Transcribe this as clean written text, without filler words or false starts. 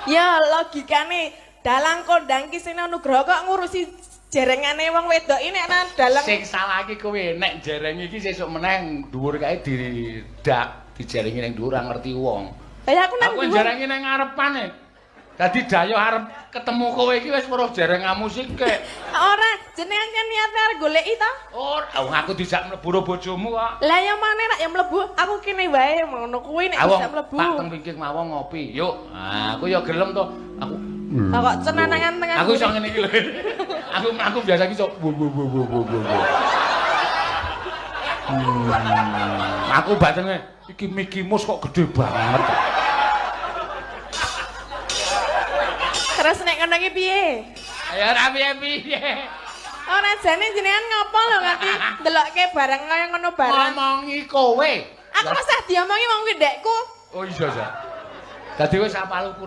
Ya logikane dalang kondang ki Seno Nugroho kok ngurusi jerengane wong wedok ini nek nang dalang. Sing salah iki kowe, nek jereng iki sesuk meneh dhuwur kae didak, dijerengi ning dhuwur ora ngerti wong. Lah aku nang Aku dhuwur. jerengi ning ngarepane. Dadi dayo arep ketemu kowe iki wis weruh jerengamu sithik. Ora, jenengan kan niate arep goleki to? Ora, wong aku dijak mlebu ro bojomu kok. Lah ya maneh rak ya mlebu, aku kene wae ngono kuwi nek Awong, bisa mlebu. Pak teng wingking mawon ngopi. Yuk. Ah, aku ya gelem to. Aku Lah kok cenanangan tengah. Aku iso ngene iki lho. Aku mlaku biasa iki iso bu bu bu bu bu bu. Aku batene iki Mickey Mouse kok gede banget. Terus nek ngono iki piye? Ya ora piye-piye. Ora jane jenengan ngopo lho nganti ndelokke barang kaya ngono barang. Ngomongi kowe. Aku ora usah diomongi wong kuwi ndekku. Oh iya, Sa. Dadi wis apal ukuran.